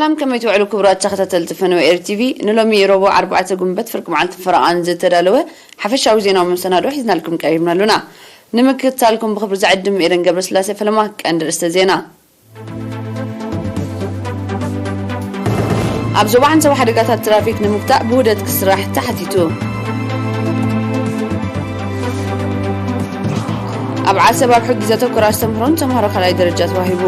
ሰላም፣ ከመይ ትውዕሉ ክቡራት ተኸታተልቲ ፈነወ ኤር ቲቪ? ንሎሚ ረቡዕ ኣርባዕተ ጉንበት ፍርቂ መዓልቲ ፈረቓን ዝተዳለወ ሓፈሻዊ ዜናዊ መሰናዶ ሒዝናልኩም ቀሪብና ኣሉና። ንምክትታልኩም ብኽብሪ ዝዕድም ኤደን ገብረስላሴ። ፈለማ ቀንዲ ርእስተ ዜና። ኣብ ዞባ ዓንሰባ ሓደጋታት ትራፊክ ንምግታእ ብውህደት ክስራሕ ተሓቲቱ። ኣብ ዓሰብ ኣብ ሕጊ ዘተኮረ ኣስተምህሮን ተምሃሮ ካልኣይ ደረጃ ተዋሂቡ።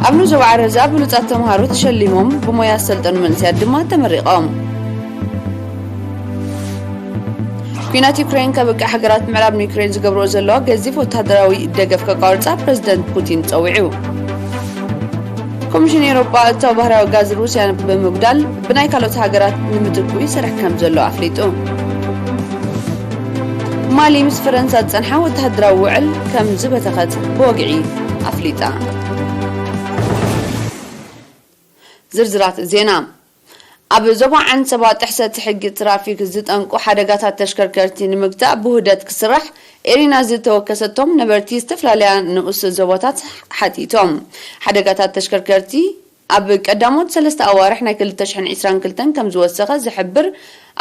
ኣብ ዞባ ዓረዛ ብሉጻት ተምሃሮ ተሸሊሞም ብሞያ ዝሰልጠኑ መንእሰያት ድማ ተመሪቖም። ኲናት ዩክሬን ከብቅዕ፣ ሃገራት ምዕራብ ንዩክሬን ዝገብርኦ ዘለዋ ገዚፍ ወተሃደራዊ ደገፍ ከቋርጻ ፕረዚደንት ፑቲን ጸዊዑ። ኮሚሽን ኤውሮጳ እታው ባህርያዊ ጋዝ ሩስያ ብምጉዳል ብናይ ካልኦት ሃገራት ንምትኩ ይሰርሕ ከም ዘሎ ኣፍሊጡ። ማሊ ምስ ፈረንሳ ዝጸንሓ ወተሃደራዊ ውዕል ከም ዝበተኸት ብወግዒ ኣፍሊጣ። ዝርዝራት ዜና። ኣብ ዞባ ዓንሰባ ጥሕሰት ሕጊ ትራፊክ ዝጠንቁ ሓደጋታት ተሽከርከርቲ ንምግታእ ብውህደት ክስራሕ ኤሪና ዝተወከሰቶም ነበርቲ ዝተፈላለያ ንኡስ ዞባታት ሓቲቶም። ሓደጋታት ተሽከርከርቲ ኣብ ቀዳሞት ሰለስተ ኣዋርሕ ናይ ክልተ ሽሕን ዕስራን ክልተን ከም ዝወሰኸ ዝሕብር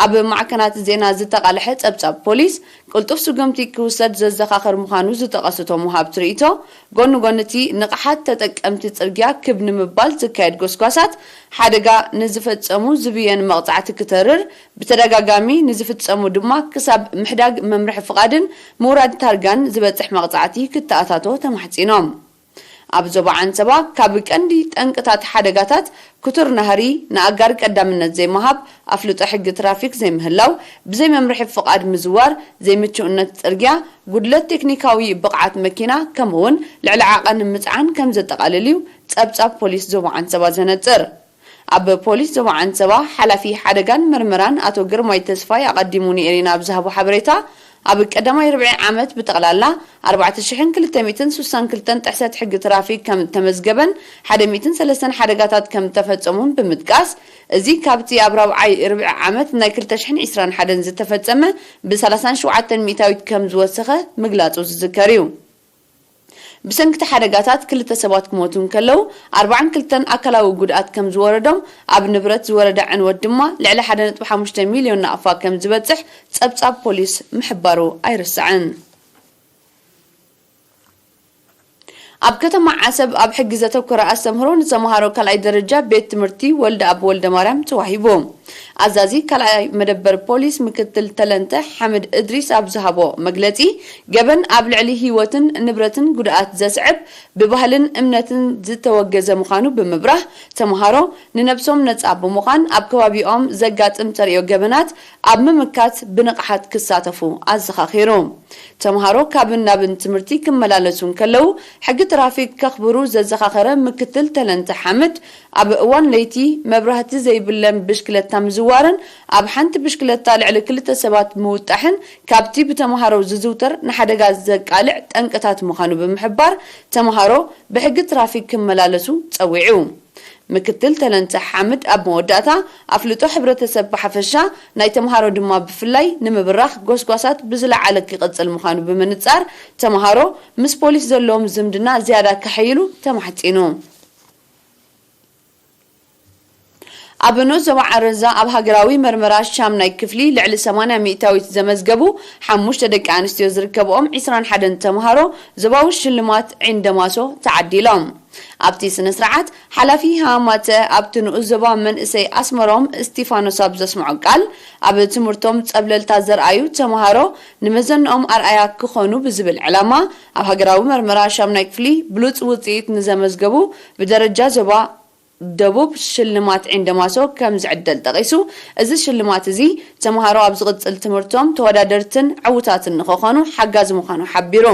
ኣብ ማዕከናት ዜና ዝተቓልሐ ጸብጻብ ፖሊስ፣ ቅልጡፍ ስጉምቲ ክውሰድ ዘዘኻኽር ምዃኑ ዝጠቐሱ እቶም ወሃብቲ ርእይቶ፣ ጎኒ ጎኒ እቲ ንቕሓት ተጠቀምቲ ጽርግያ ክብ ንምባል ዝካየድ ጎስጓሳት፣ ሓደጋ ንዝፈጸሙ ዝብየን መቕጻዕቲ ክተርር፣ ብተደጋጋሚ ንዝፍጸሙ ድማ ክሳብ ምሕዳግ መምርሒ ፍቓድን ምውራድ ታርጋን ዝበጽሕ መቕጻዕቲ ክተኣታቶ ተማሕጺኖም። ኣብ ዞባ ዓንሰባ ካብ ቀንዲ ጠንቅታት ሓደጋታት ክቱር ናህሪ ንኣጋር ቀዳምነት ዘይምሃብ፣ ኣፍልጦ ሕጊ ትራፊክ ዘይምህላው፣ ብዘይ መምርሒ ፍቓድ ምዝዋር፣ ዘይምቹእነት ጽርግያ፣ ጉድለት ቴክኒካዊ ብቕዓት መኪና፣ ከምኡ'ውን ልዕሊ ዓቐን ምጽዓን ከም ዘጠቓልል እዩ ጸብጻብ ፖሊስ ዞባ ዓንሰባ ዘነጽር። ኣብ ፖሊስ ዞባ ዓንሰባ ሓላፊ ሓደጋን መርመራን ኣቶ ግርማይ ተስፋይ ኣቐዲሙ ንኤሪና ኣብ ዝሃቦ ሓበሬታ፣ ኣብ ቀዳማይ ርብዒ ዓመት ብጠቕላላ ኣርባዕተ ሽሕን ክልተ ሚእትን ስሳን ክልተን ጥሕሰት ሕጊ ትራፊክ ከም እተመዝገበን ሓደ ሚእትን ሰለስተን ሓደጋታት ከም እተፈጸሙን ብምጥቃስ፣ እዚ ካብቲ ኣብ ራብዓይ ርብዒ ዓመት ናይ ክልተ ሽሕን ዕስራን ሓደን ዝተፈጸመ ብሰላሳን ሸውዓተን ሚእታዊት ከም ዝወሰኸ ምግላጹ ዝዝከር እዩ። ብሰንኪ እቲ ሓደጋታት ክልተ ሰባት ክሞቱ እንከለዉ፣ ኣርባዓን ክልተን ኣካላዊ ጉድኣት ከም ዝወረዶም፣ ኣብ ንብረት ዝወረደ ዕንወት ድማ ልዕሊ ሓደ ነጥቢ ሓሙሽተ ሚልዮን ናቕፋ ከም ዝበጽሕ ጸብጻብ ፖሊስ ምሕባሩ ኣይርሳዕን። ኣብ ከተማ ዓሰብ ኣብ ሕጊ ዘተኮረ ኣስተምህሮ ንተምሃሮ ካልኣይ ደረጃ ቤት ትምህርቲ ወልደ ኣብ ወልደ ማርያም ተዋሂቡ። ኣዛዚ ካልኣይ መደበር ፖሊስ ምክትል ተለንተ ሓምድ እድሪስ ኣብ ዝሃቦ መግለጺ፣ ገበን ኣብ ልዕሊ ህይወትን ንብረትን ጉድኣት ዘስዕብ፣ ብባህልን እምነትን ዝተወገዘ ምዃኑ ብምብራህ፣ ተምሃሮ ንነብሶም ነጻ ብምዃን ኣብ ከባቢኦም ዘጋጥም ተርእዮ ገበናት ኣብ ምምካት ብንቕሓት ክሳተፉ ኣዘኻኺሩ። ተምሃሮ ካብን ናብን ትምህርቲ ክመላለሱ እንከለዉ ሕጊ ትራፊክ ከኽብሩ ዘዘኻኸረ ምክትል ተለንተ ሓምድ፣ ኣብ እዋን ለይቲ መብራህቲ ዘይብለን ብሽክለታ ምዝዋርን ኣብ ሓንቲ ብሽክለታ ልዕሊ ክልተ ሰባት ምውጣሕን ካብቲ ብተምሃሮ ዝዝውተር ንሓደጋ ዘቃልዕ ጠንቅታት ምዃኑ ብምሕባር፣ ተምሃሮ ብሕጊ ትራፊክ ክመላለሱ ጸዊዑ። ምክትል ተለንተ ሓምድ ኣብ መወዳእታ፣ ኣፍልጦ ሕብረተሰብ ብሓፈሻ ናይ ተምሃሮ ድማ ብፍላይ ንምብራኽ ጎስጓሳት ብዝለዓለ ክቕጽል ምዃኑ ብምንጻር፣ ተምሃሮ ምስ ፖሊስ ዘለዎም ዝምድና ዝያዳ ከሐይሉ ተማሕጺኑ። ኣብ ንኡስ ዞባ ዓረዛ ኣብ ሃገራዊ መርመራ ሻምናይ ክፍሊ ልዕሊ ሰማንያ ሚእታዊት ዘመዝገቡ ሓሙሽተ ደቂ ኣንስትዮ ዝርከብኦም ዕስራን ሓደን ተምሃሮ ዞባዊ ሽልማት ዒንደ ማሶ ተዓዲሎም። ኣብቲ ስነ ስርዓት ሓላፊ ሃማተ ኣብቲ ንኡስ ዞባ መንእሰይ ኣስመሮም እስቲፋኖስ ኣብ ዘስምዖ ቃል፣ ኣብ ትምህርቶም ጸብለልታ ዘርኣዩ ተምሃሮ ንመዘንኦም ኣርኣያ ክኾኑ ብዝብል ዕላማ ኣብ ሃገራዊ መርመራ ሻምናይ ክፍሊ ብሉጽ ውጽኢት ንዘመዝገቡ ብደረጃ ዞባ ደቡብ ሽልማት ዒንደ ማሶ ከም ዝዕደል ጠቒሱ፣ እዚ ሽልማት እዚ ተምሃሮ ኣብ ዝቕጽል ትምህርቶም ተወዳደርትን ዕዉታትን ንኽኾኑ ሓጋዚ ምዃኑ ሓቢሩ።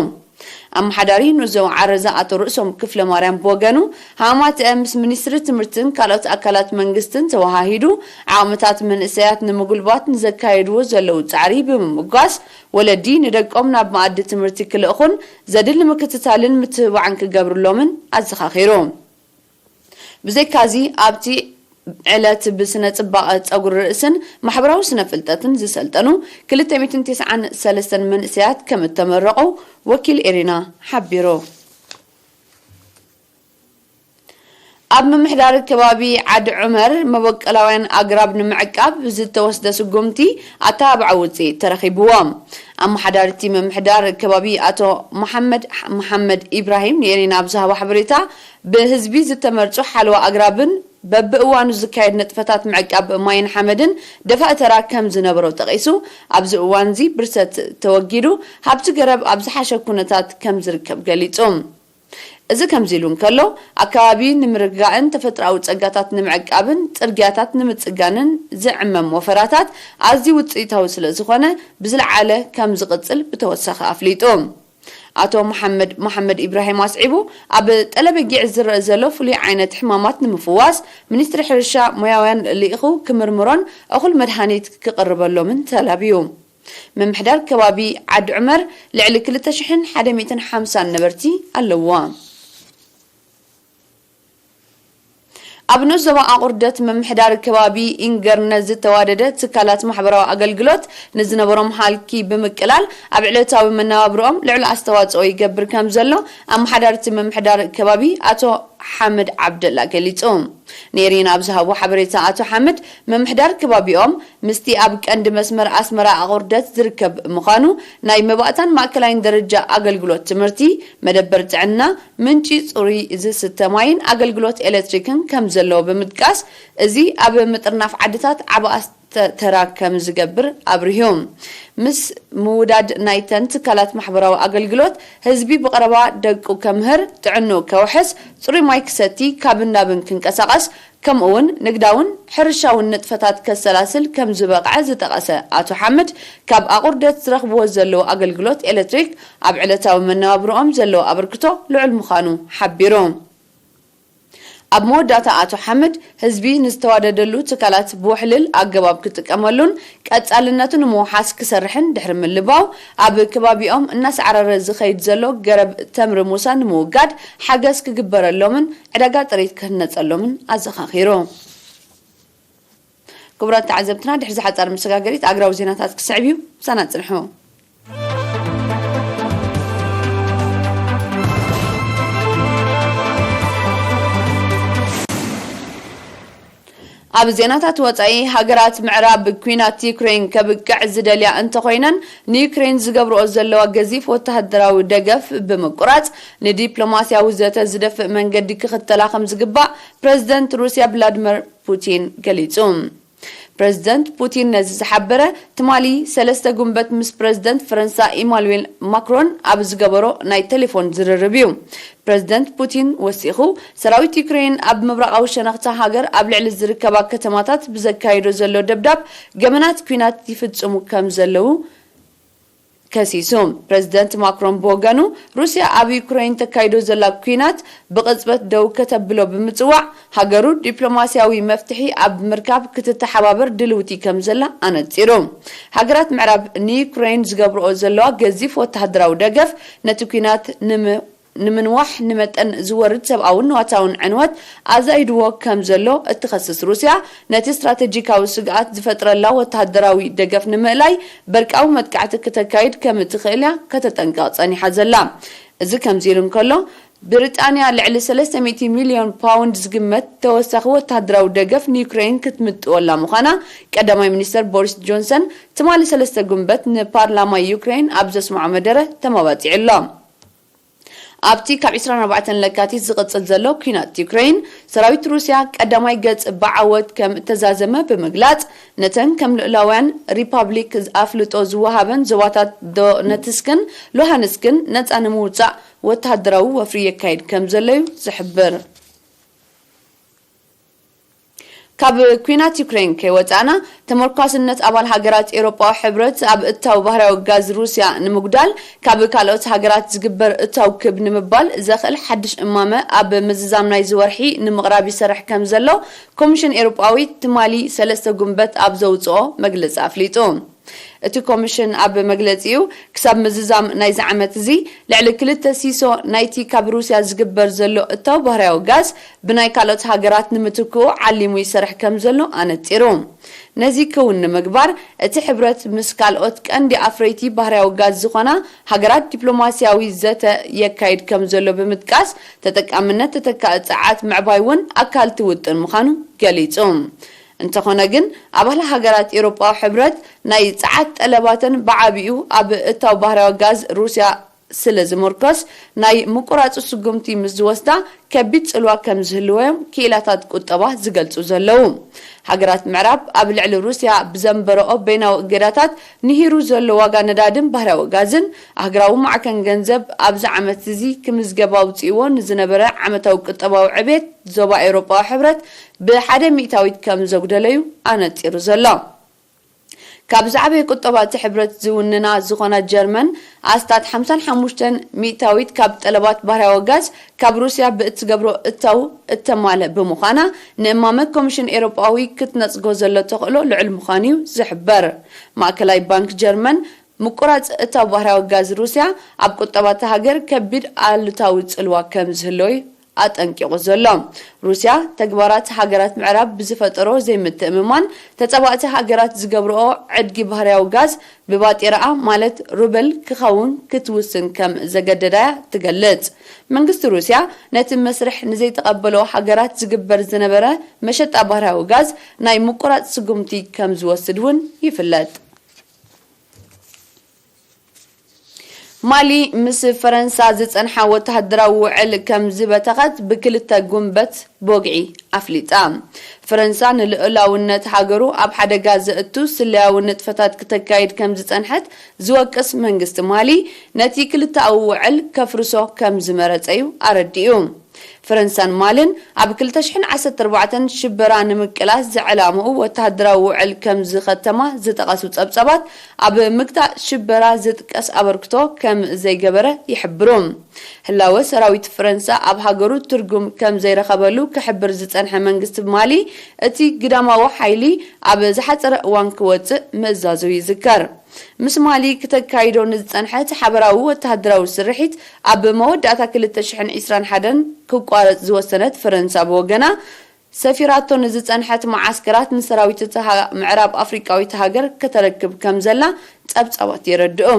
ኣመሓዳሪ ንኡስ ዞባ ዓረዛ ኣቶ ርእሶም ክፍለ ማርያም ብወገኑ፣ ሃማትአ ምስ ሚኒስትሪ ትምህርትን ካልኦት ኣካላት መንግስትን ተወሃሂዱ ዓቕምታት መንእሰያት ንምጉልባት ንዘካየድዎ ዘለዉ ጻዕሪ ብምምጓስ፣ ወለዲ ንደቆም ናብ መኣዲ ትምህርቲ ክልእኹን ዘድሊ ምክትታልን ምትብባዕን ክገብርሎምን ኣዘኻኺሩ። ብዘይካዚ ኣብቲ ዕለት ብስነ ጽባቐ ጸጉሪ ርእስን ማሕበራዊ ስነ ፍልጠትን ዝሰልጠኑ ክልተ ሚእትን ተስዓን ሰለስተን መንእሰያት ከም እተመረቑ ወኪል ኤሪና ሓቢሩ። ኣብ ምምሕዳር ከባቢ ዓዲ ዑመር መበቆላውያን ኣግራብ ንምዕቃብ ዝተወስደ ስጉምቲ ኣተባብዓ ውፅኢት ተረኺብዎ። ኣመሓዳርቲ ምምሕዳር ከባቢ ኣቶ መሓመድ መሓመድ ኢብራሂም ንኤሪና ኣብ ዝሃቦ ሓበሬታ፣ ብህዝቢ ዝተመርፁ ሓለዋ ኣግራብን በብእዋኑ ዝካየድ ንጥፈታት ምዕቃብ ማይን ሓመድን ደፋእ ተራ ከም ዝነበሮ ጠቒሱ፣ ኣብዚ እዋንዚ ብርሰት ተወጊዱ ሃብቲ ገረብ ኣብ ዝሓሸ ኩነታት ከም ዝርከብ ገሊጹ። እዚ ከምዚ ኢሉ እንከሎ፣ ኣከባቢ ንምርግጋእን ተፈጥሮኣዊ ጸጋታት ንምዕቃብን ጽርግያታት ንምጽጋንን ዝዕመም ወፈራታት ኣዝዩ ውጽኢታዊ ስለ ዝኾነ፣ ብዝለዓለ ከም ዝቕጽል ብተወሳኺ ኣፍሊጡ። ኣቶ መሓመድ መሓመድ ኢብራሂም ኣስዒቡ፣ ኣብ ጠለበጊዕ ዝረአ ዘሎ ፍሉይ ዓይነት ሕማማት ንምፍዋስ፣ ሚኒስትሪ ሕርሻ ሞያውያን ልኢኹ ክምርምሮን እኹል መድሃኒት ክቕርበሎምን ተላብዩ። ምምሕዳር ከባቢ ዓዲ ዑመር ልዕሊ ክልተ ሽሕን ሓደ ሚእትን ሓምሳን ነበርቲ ኣለዎ። ኣብ ንኡስ ዞባ ኣቑርደት ምምሕዳር ከባቢ ኢንገርነ ዝተዋደደ ትካላት ማሕበራዊ ኣገልግሎት ንዝነበሮም ሃልኪ ብምቅላል ኣብ ዕለታዊ መነባብሮኦም ልዑል ኣስተዋፅኦ ይገብር ከም ዘሎ ኣመሓዳርቲ ምምሕዳር ከባቢ ኣቶ ሓምድ ዓብደላ ገሊፁ። ንኤሪና ኣብ ዝሃቦ ሓበሬታ ኣቶ ሓምድ፣ ምምሕዳር ከባቢኦም ምስቲ ኣብ ቀንዲ መስመር ኣስመራ ኣቑርደት ዝርከብ ምዃኑ፣ ናይ መባእታን ማእከላይን ደረጃ ኣገልግሎት ትምህርቲ፣ መደበር ጥዕና፣ ምንጪ ጽሩይ ዝስተ ማይን ኣገልግሎት ኤሌክትሪክን ከም ዘለዎ ብምጥቃስ፣ እዚ ኣብ ምጥርናፍ ዓድታት ዓቢ ኣስተ-፣ ተራ ከም ዝገብር ኣብሪሁ። ምስ ምውዳድ ናይተን ትካላት ማሕበራዊ ኣገልግሎት፣ ህዝቢ ብቐረባ ደቁ ከምህር፣ ጥዕንኡ ከውሕስ፣ ጽሩይ ማይ ክሰቲ፣ ካብን ናብን ክንቀሳቐስ፣ ከምኡውን ንግዳውን ሕርሻውን ንጥፈታት ከሰላስል ከም ዝበቕዐ ዝጠቐሰ ኣቶ ሓምድ፣ ካብ ኣቑርደት ዝረኽብዎ ዘለዉ ኣገልግሎት ኤሌክትሪክ ኣብ ዕለታዊ መነባብሮኦም ዘለዎ ኣበርክቶ ልዑል ምዃኑ ሓቢሩ። ኣብ መወዳእታ ኣቶ ሓምድ፣ ህዝቢ ንዝተዋደደሉ ትካላት ብውሕልል ኣገባብ ክጥቀመሉን ቀጻልነቱ ንምውሓስ ክሰርሕን ድሕሪ ምልባው፣ ኣብ ከባቢኦም እናሰዕረረ ዝኸይድ ዘሎ ገረብ ተምሪ ሙሳ ንምውጋድ ሓገዝ ክግበረሎምን ዕዳጋ ጥሪት ክህነጸሎምን ኣዘኻኺሩ። ክቡራት ተዓዘብትና፣ ድሕሪ ዝሓጻር መሰጋገሪት ኣግራዊ ዜናታት ክስዕብ እዩ። ምሳና ጽንሑ። ኣብ ዜናታት ወጻኢ፣ ሃገራት ምዕራብ ኲናት ዩክሬን ከብቅዕ ዝደልያ እንተኾይነን፣ ንዩክሬን ዝገብርኦ ዘለዋ ገዚፍ ወተሃደራዊ ደገፍ ብምቁራጽ፣ ንዲፕሎማስያዊ ዘተ ዝደፍእ መንገዲ ክኽተላ ከም ዝግባእ ፕረዚደንት ሩስያ ቭላድሚር ፑቲን ገሊጹ። ፕረዚደንት ፑቲን ነዚ ዝሓበረ ትማሊ ሰለስተ ጉንበት ምስ ፕረዚደንት ፈረንሳ ኢማኑኤል ማክሮን ኣብ ዝገበሮ ናይ ቴሌፎን ዝርርብ እዩ። ፕረዚደንት ፑቲን ወሲኹ፣ ሰራዊት ዩክሬን ኣብ ምብራቓዊ ሸነኽታ ሃገር ኣብ ልዕሊ ዝርከባ ከተማታት ብዘካየዶ ዘሎ ደብዳብ ገበናት ኲናት ይፍጽሙ ከም ዘለዉ ከሲሱ። ፕረዚደንት ማክሮን ብወገኑ፣ ሩስያ ኣብ ዩክሬን ተካይዶ ዘላ ኲናት ብቕጽበት ደው ከተብሎ ብምጽዋዕ፣ ሃገሩ ዲፕሎማስያዊ መፍትሒ ኣብ ምርካብ ክትተሓባበር ድልውቲ ከም ዘላ ኣነጺሩ። ሃገራት ምዕራብ ንዩክሬን ዝገብርኦ ዘለዋ ገዚፍ ወተሃደራዊ ደገፍ ነቲ ኲናት ንም-፣ ንምንዋሕ ንመጠን ዝወርድ ሰብኣውን ንዋታውን ዕንወት ኣዛይድዎ ከም ዘሎ እትኸስስ ሩስያ፣ ነቲ ስትራተጂካዊ ስግኣት ዝፈጥረላ ወተሃደራዊ ደገፍ ንምእላይ በርቃዊ መጥቃዕቲ ክተካይድ ከም እትኽእል እያ ከተጠንቅቕ ጸኒሓ ዘላ። እዚ ከምዚ ኢሉ እንከሎ፣ ብሪጣንያ ልዕሊ ሰለስተ ሚእቲ ሚልዮን ፓውንድ ዝግመት ተወሳኺ ወተሃደራዊ ደገፍ ንዩክሬን ክትምጥወላ ምዃና ቀዳማይ ሚኒስተር ቦሪስ ጆንሰን ትማሊ ሰለስተ ጉንበት ንፓርላማ ዩክሬን ኣብ ዘስምዖ መደረ ተመባጺዑ ኣሎ። ኣብቲ ካብ ዕስራን ኣርባዕተን ለካቲት ዝቕጽል ዘሎ ኲናት ዩክሬን፣ ሰራዊት ሩስያ ቀዳማይ ገጽ ብዓወት ከም እተዛዘመ ብምግላጽ፣ ነተን ከም ልኡላውያን ሪፓብሊክ ኣፍልጦ ዝወሃበን ዞባታት ዶነትስክን ሉሃንስክን ነጻ ንምውጻእ ወተሃደራዊ ወፍሪ የካይድ ከም ዘሎ እዩ ዝሕብር። ካብ ኲናት ዩክሬን ከይወጻእና፣ ተመርኳስነት ኣባል ሃገራት ኤውሮጳዊ ሕብረት ኣብ እታው ባህርያዊ ጋዝ ሩስያ ንምጉዳል፣ ካብ ካልኦት ሃገራት ዝግበር እታው ክብ ንምባል ዘኽእል ሓድሽ እማመ ኣብ ምዝዛም ናይዚ ወርሒ ንምቕራብ ይሰርሕ ከም ዘሎ ኮሚሽን ኤውሮጳዊ ትማሊ ሰለስተ ጉንበት ኣብ ዘውጽኦ መግለጺ ኣፍሊጡ። እቲ ኮሚሽን ኣብ መግለጺኡ፣ ክሳብ ምዝዛም ናይዚ ዓመት እዚ፣ ልዕሊ ክልተ ሲሶ ናይቲ ካብ ሩስያ ዝግበር ዘሎ እታው ባህርያዊ ጋዝ ብናይ ካልኦት ሃገራት ንምትክኡ ዓሊሙ ይሰርሕ ከም ዘሎ ኣነጺሩ። ነዚ ክውን ንምግባር፣ እቲ ሕብረት ምስ ካልኦት ቀንዲ ኣፍረይቲ ባህርያዊ ጋዝ ዝኾና ሃገራት ዲፕሎማስያዊ ዘተ የካይድ ከም ዘሎ ብምጥቃስ፣ ተጠቃምነት ተተካኢ ጸዓት ምዕባይ እውን ኣካል እቲ ውጥን ምዃኑ ገሊጹ። እንተኾነ ግን፣ ኣባል ሃገራት ኤውሮጳዊ ሕብረት ናይ ጸዓት ጠለባተን ብዓቢኡ ኣብ እታው ባህርያዊ ጋዝ ሩስያ ስለ ዝምርኮስ፣ ናይ ምቁራጽ ስጉምቲ ምስ ዝወስዳ ከቢድ ጽልዋ ከም ዝህልዎ እዮም ክኢላታት ቁጠባ ዝገልጹ ዘለዉ። ሃገራት ምዕራብ ኣብ ልዕሊ ሩስያ ብዘንበረኦ በይናዊ እገዳታት ንሂሩ ዘሎ ዋጋ ነዳድን ባህርያዊ ጋዝን፣ ኣህግራዊ ማዕከን ገንዘብ ኣብዚ ዓመት እዚ ክምዝገብ ኣውጺእዎ ንዝነበረ ዓመታዊ ቁጠባዊ ዕቤት ዞባ ኤውሮጳዊ ሕብረት ብሓደ ሚእታዊት ከም ዘጉደለዩ ኣነጺሩ ዘሎ። ካብ ዝዓበየ ቁጠባ እቲ ሕብረት ዝውንና ዝኾና ጀርመን፣ ኣስታት ሓምሳን ሓሙሽተን ሚእታዊት ካብ ጠለባት ባህርያዊ ጋዝ ካብ ሩስያ ብእትገብሮ እታው እተማልእ ብምዃና፣ ንእማመ ኮሚሽን ኤውሮጳዊ ክትነጽጎ ዘሎ ተኽእሎ ልዑል ምዃኑ እዩ ዝሕበር። ማእከላይ ባንክ ጀርመን፣ ምቁራጽ እታው ባህርያዊ ጋዝ ሩስያ ኣብ ቁጠባ እታ ሃገር ከቢድ ኣሉታዊ ጽልዋ ከም ዝህልዎ እዩ ኣጠንቂቑ ዘሎ። ሩስያ፣ ተግባራት ሃገራት ምዕራብ ብዝፈጠሮ ዘይምትእምማን፣ ተጻባእቲ ሃገራት ዝገብርኦ ዕድጊ ባህርያዊ ጋዝ ብባጤራኣ፣ ማለት ሩበል፣ ክኸውን ክትውስን ከም ዘገደዳያ ትገልጽ። መንግስቲ ሩስያ፣ ነቲ መስርሕ ንዘይተቐበሎ ሃገራት ዝግበር ዝነበረ መሸጣ ባህርያዊ ጋዝ ናይ ምቁራጽ ስጉምቲ ከም ዝወስድ እውን ይፍለጥ። ማሊ ምስ ፈረንሳ ዝጸንሓ ወተሃደራዊ ውዕል ከም ዝበተኸት ብክልተ ጉንበት ብወግዒ ኣፍሊጣ። ፈረንሳ ንልኡላውነት ሃገሩ ኣብ ሓደጋ ዘእቱ ስለያዊ ንጥፈታት ክተካይድ ከም ዝጸንሐት ዝወቅስ መንግስቲ ማሊ፣ ነቲ ክልተኣዊ ውዕል ከፍርሶ ከም ዝመረጸ እዩ ኣረዲኡ። ፈረንሳን ማልን ኣብ ክልተ ሽሕን ዓሰርተ ኣርባዕተን ሽበራ ንምቅላስ ዝዕላምኡ ወተሃደራዊ ውዕል ከም ዝኸተማ ዝጠቐሱ ጸብጻባት፣ ኣብ ምግታእ ሽበራ ዝጥቀስ ኣበርክቶ ከም ዘይገበረ ይሕብሩ። ህላወ ሰራዊት ፈረንሳ ኣብ ሃገሩ ትርጉም ከም ዘይረኸበሉ ክሕብር ዝጸንሐ መንግስቲ ማሊ፣ እቲ ግዳማዊ ሓይሊ ኣብ ዝሓጸረ እዋን ክወጽእ ምእዛዙ ይዝከር። ምስ ማሊ ክተካይዶ ንዝጸንሐት ሓበራዊ ወተሃደራዊ ስርሒት ኣብ መወዳእታ ክልተ ሽሕን ዕስራን ሓደን ክቋረጽ ዝወሰነት ፈረንሳ ብወገና፣ ሰፊራቶ ንዝጸንሐት መዓስከራት ንሰራዊት እታ ሃ-፣ ምዕራብ ኣፍሪቃዊት ሃገር ከተረክብ ከም ዘላ ጸብጻባት የረድኡ።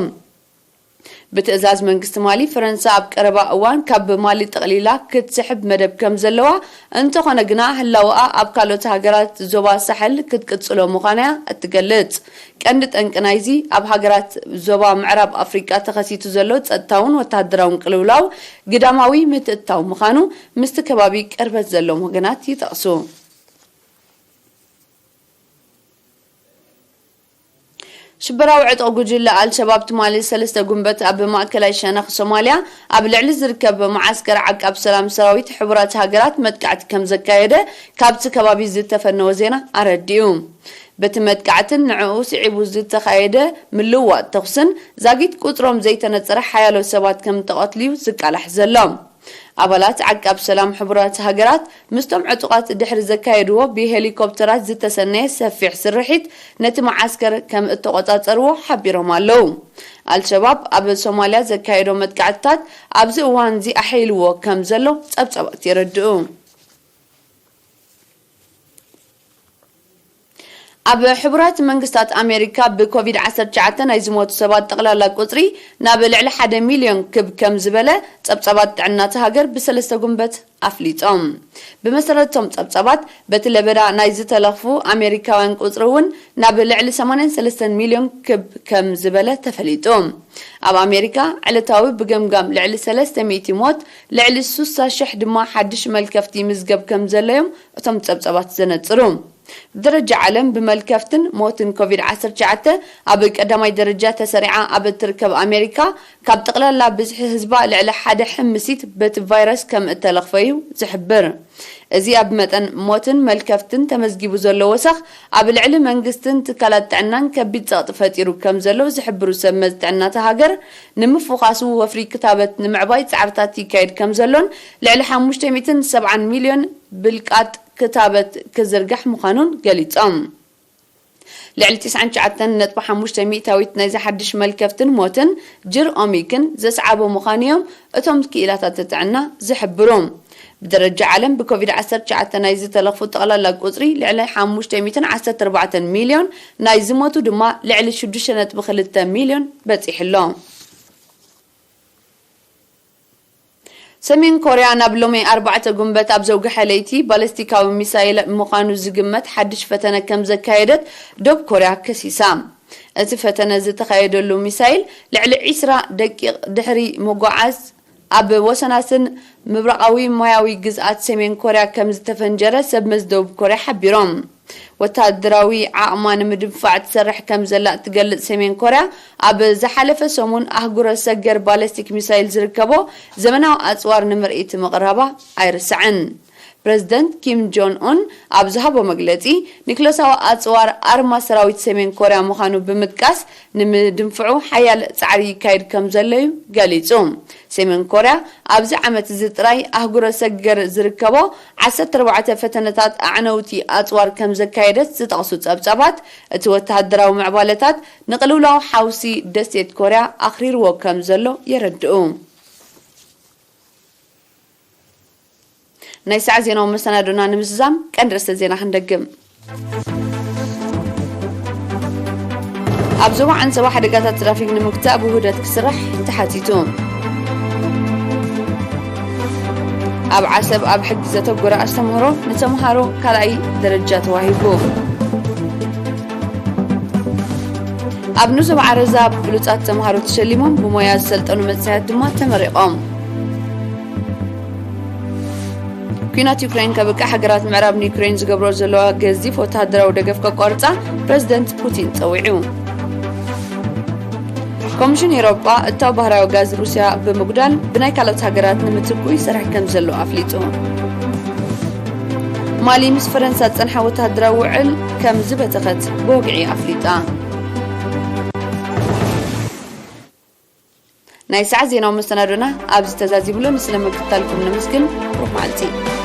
ብትእዛዝ መንግስቲ ማሊ፣ ፈረንሳ ኣብ ቀረባ እዋን ካብ ማሊ ጠቕሊላ ክትስሕብ መደብ ከም ዘለዋ፣ እንተኾነ ግና ህላወኣ ኣብ ካልኦት ሃገራት ዞባ ሳሕል ክትቅጽሎ ምዃና እያ እትገልጽ። ቀንዲ ጠንቂ ናይዚ ኣብ ሃገራት ዞባ ምዕራብ ኣፍሪቃ ተኸሲቱ ዘሎ ጸጥታውን ወተሃደራውን ቅልውላው ግዳማዊ ምትእትታው ምዃኑ ምስቲ ከባቢ ቅርበት ዘለዎም ወገናት ይጠቕሱ። ሽበራዊ ዕጡቕ ጉጅለ ኣልሸባብ ትማሊ ሰለስተ ጉንበት ኣብ ማእከላይ ሸነኽ ሶማልያ ኣብ ልዕሊ ዝርከብ መዓስከር ዓቃብ ሰላም ሰራዊት ሕቡራት ሃገራት መጥቃዕቲ ከም ዘካየደ ካብቲ ከባቢ ዝተፈነወ ዜና ኣረዲኡ። በቲ መጥቃዕትን ንዕኡ ስዒቡ ዝተኻየደ ምልውዋጥ ተኹስን ዛጊት ቁጽሮም ዘይተነጸረ ሓያሎ ሰባት ከም ተቐትሉ'ዩ ዝቃላሕ ዘሎ። ኣባላት ዓቃብ ሰላም ሕቡራት ሃገራት ምስቶም ዕጡቓት ድሕሪ ዘካየድዎ ብሄሊኮፕተራት ዝተሰነየ ሰፊሕ ስርሒት ነቲ መዓስከር ከም እተቖጻጸርዎ ሓቢሮም ኣለዉ። ኣልሸባብ ኣብ ሶማልያ ዘካየዶ መጥቃዕትታት ኣብዚ እዋንዚ ኣሐይልዎ ከም ዘሎ ጸብጻባት የረድኡ። ኣብ ሕቡራት መንግስታት ኣሜሪካ ብኮቪድ ዓሰርተ ትሽዓተ ናይ ዝሞቱ ሰባት ጠቕላላ ቁጽሪ ናብ ልዕሊ ሓደ ሚልዮን ክብ ከም ዝበለ ጸብጻባት ጥዕና እታ ሃገር ብሰለስተ ጉንበት ኣፍሊጦም። ብመሰረቶም ጸብጻባት፣ በቲ ለበዳ ናይ ዝተለኽፉ ኣሜሪካውያን ቁጽሪ እውን ናብ ልዕሊ ሰማንያን ሰለስተን ሚልዮን ክብ ከም ዝበለ ተፈሊጡ። ኣብ ኣሜሪካ ዕለታዊ ብገምጋም ልዕሊ ሰለስተ ሚእቲ ሞት፣ ልዕሊ ስሳ ሽሕ ድማ ሓድሽ መልከፍቲ ይምዝገብ ከም ዘለዮም እቶም ጸብጻባት ዘነጽሩ። ብደረጃ ዓለም ብመልከፍትን ሞትን ኮቪድ ዓሰርተ ትሽዓተ ኣብ ቀዳማይ ደረጃ ተሰሪዓ ኣብ እትርከብ ኣሜሪካ፣ ካብ ጠቕላላ ብዝሒ ህዝባ ልዕሊ ሓደ ሕምሲት በቲ ቫይረስ ከም እተለኽፈ እዩ ዝሕብር። እዚ ኣብ መጠን ሞትን መልከፍትን ተመዝጊቡ ዘሎ ወሰኽ፣ ኣብ ልዕሊ መንግስትን ትካላት ጥዕናን ከቢድ ጸቕጢ ፈጢሩ ከም ዘሎ ዝሕብሩ ሰብ መዚ ጥዕና እታ ሃገር፣ ንምፍዃሱ ወፍሪ ክታበት ንምዕባይ ጻዕርታት ይካየድ ከም ዘሎን ልዕሊ ሓሙሽተ ሚእትን ሰብዓን ሚልዮን ብልቃጥ ክታበት ክዝርጋሕ ምዃኑን ገሊጾም። ልዕሊ ትስዓን ትሽዓተን ነጥቢ ሓሙሽተ ሚእታዊት ናይዚ ሓድሽ መልከፍትን ሞትን ጅር ኦሚክን ዘስዓቦ ምዃኑ እዮም እቶም ክኢላታት ጥዕና ዝሕብሩ። ብደረጃ ዓለም ብኮቪድ ዓሰርተ ትሽዓተ ናይ ዝተለኽፉ ጠቕላላ ቁጽሪ ልዕሊ ሓሙሽተ ሚእትን ዓሰርተ ኣርባዕተን ሚልዮን፣ ናይ ዝሞቱ ድማ ልዕሊ ሽዱሽተ ነጥቢ ክልተ ሚልዮን በጺሑ ኣሎ። ሰሜን ኮርያ ናብ ሎሚ ኣርባዕተ ጉንበት ኣብ ዘውግሐ ለይቲ ባለስቲካዊ ሚሳይል ምዃኑ ዝግመት ሓድሽ ፈተነ ከም ዘካየደት ደቡብ ኮርያ ከሲሳ። እቲ ፈተነ ዝተኻየደሉ ሚሳይል ልዕሊ ዒስራ ደቂቕ ድሕሪ ምጉዓዝ፣ ኣብ ወሰናስን ምብራቓዊ ማያዊ ግዝኣት ሰሜን ኮርያ ከም ዝተፈንጀረ ሰብ መዚ ደቡብ ኮርያ ሓቢሮም። ወታደራዊ ዓቕማ ንምድንፋዕ ትሰርሕ ከም ዘላ እትገልጽ ሰሜን ኮርያ፣ ኣብ ዝሓለፈ ሰሙን ኣህጉረ ሰገር ባለስቲክ ሚሳይል ዝርከቦ ዘመናዊ ኣጽዋር ንምርኢት ምቕራባ ኣይርሳዕን። ፕረዚደንት ኪም ጆን ኡን ኣብ ዝሃቦ መግለጺ፣ ኒክለሳዊ ኣጽዋር ኣርማ ሰራዊት ሰሜን ኮርያ ምዃኑ ብምጥቃስ፣ ንምድንፍዑ ሓያል ጻዕሪ ይካየድ ከም ዘሎ እዩ ገሊጹ። ሰሜን ኮርያ ኣብዚ ዓመት እዚ ጥራይ ኣህጉረ ሰገር ዝርከቦ ዓሰርተ ኣርባዕተ ፈተነታት ኣዕነውቲ ኣጽዋር ከም ዘካየደት ዝጠቕሱ ጸብጻባት፣ እቲ ወተሃደራዊ ምዕባለታት ንቅልውላው ሓውሲ ደሴት ኮርያ ኣኽሪርዎ ከም ዘሎ የረድኡ። ናይ ሰዓት ዜናዊ መሰናዶና ንምዝዛም ቀንዲ ርእሰ ዜና ክንደግም። ኣብ ዞባ ዓንሰባ ሓደጋታት ትራፊክ ንምግታእ ብውህደት ክስራሕ ተሓቲቱ። ኣብ ዓሰብ ኣብ ሕጊ ዘተኮረ ኣስተምህሮ ንተምሃሮ ካልኣይ ደረጃ ተዋሂቡ። ኣብ ንዞባ ዓረዛ ብሉጻት ተምሃሮ ተሸሊሞም ብሞያ ዝሰልጠኑ መንእሰያት ድማ ተመሪቖም። ኲናት ዩክሬን ከብቅዕ ሃገራት ምዕራብ ንዩክሬን ዝገብሮ ዘለዋ ገዚፍ ወተሃደራዊ ደገፍ ከቋርጻ ፕረዚደንት ፑቲን ጸዊዑ። ኮሚሽን ኤውሮጳ እታው ባህራዊ ጋዝ ሩስያ ብምጉዳል ብናይ ካልኦት ሃገራት ንምትኩ ይሰርሕ ከም ዘሎ ኣፍሊጡ። ማሊ ምስ ፈረንሳ ዝጸንሓ ወተሃደራዊ ውዕል ከም ዝበተኸት ብወግዒ ኣፍሊጣ። ናይ ሰዓት ዜናዊ መሰናዶና ኣብዚ ተዛዚሙ ኣሎ። ንስለ ምክትታልኩም ነመስግን። ሩብ መዓልቲ።